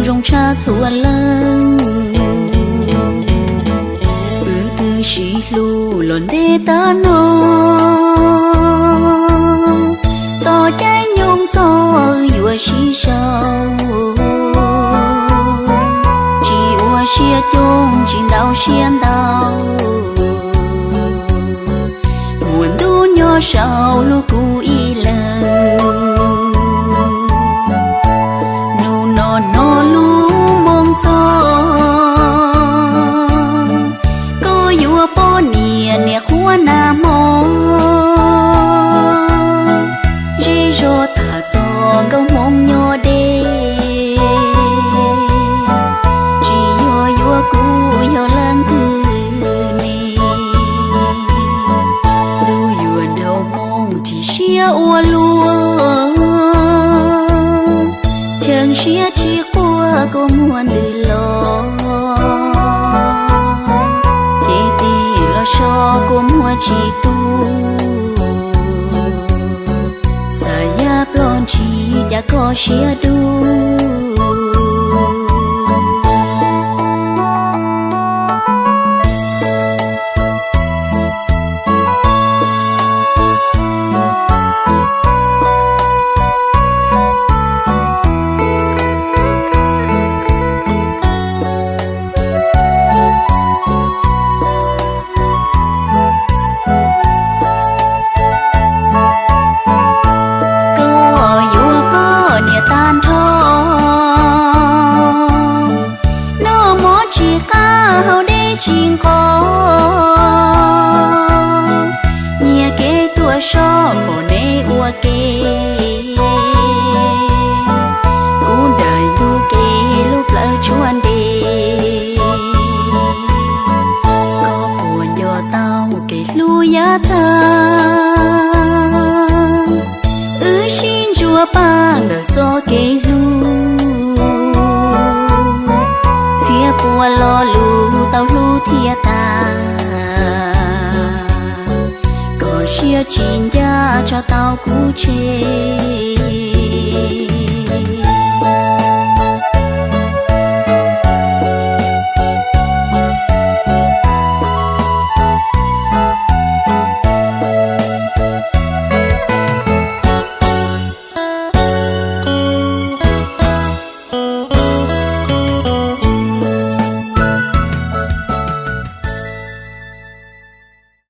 zoo tshaj txhua leej. Wb twb sib hlub los ntev tag no, tos caij nyoog txog wb yuav sib sau. Tsis ua siab coob tsis ntau siab ntau, muaj ntuj nyob saum hlub kuv ib leeg. Hnub no hnov lub moo txog, koj yuav poj niam niam qhuab nag hmo. Zej zog tham txog nkauj Hmoob nyob deb, tsis yog yuav kuv yog leej twg ne. Ntuj yuav nraug Hmoob chim siab ua luaj, cheem siab tsis quaj kua muag ntws los, ces tes los so kua muag tsis tu. Xav yaj ploj ntshis cas koj siab dub. Koj yuav poj niam tag nrho, noj mov tsis qab haus dej tsis nqos, nyiag kev tuaj so pom neb ua ke. Kuv nraim ntug kev lub plawv tshuab ntev, koj puas nco tau kev hlub yav tag? Wb sib ntsuas paj ntawm txoj kev hlub, txhiab puas lo lus tau hlub thiaj tas. Koj siab tsis ncaj tso tau kuv tseg.